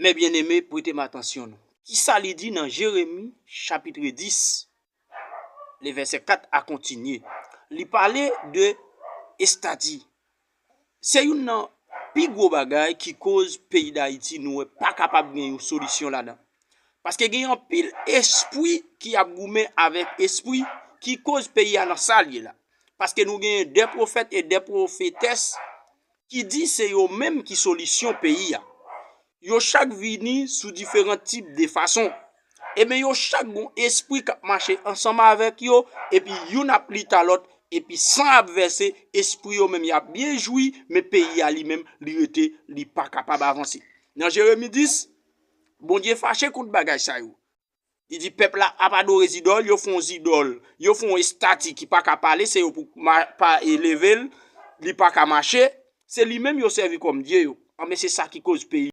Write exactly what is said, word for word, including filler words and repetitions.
Mes bien-aimés, prete m atansyon nou. Kisa li di nan Jeremi chapit dis, le vèsè kat a kontinye? Li pale de estati. Se youn nan pi gwo bagay ki koz peyi Dayiti nou wè pa kapab gen yon solisyon ladan. Paske gen anpil espri ki ap goumen avèk espri ki koz peyi a nan sa l ye la. Paske nou gen de pwofèt e de pwofetès ki di se yo menm ki solisyon peyi a. Yo chak vini sou diferan tip de fason. Ebyen yo chak gon espri k ap mache ansanm avèk yo, epi youn ap lite a lòt, epi san ap vèse, espri yo menm y ap byen jwi, men peyi a li menm, li rete, li pa kapab avanse. Nan Jeremi dis, Bondye fache kont bagay sa yo. Li di pèp la ap adore zidòl, yo fè yon zidòl, yo fè yon estati ki pa ka pale, se yo pou pa e leve l, li pa ka mache, se li menm yo sèvi kòm dye yo. Anben se sa ki koz peyi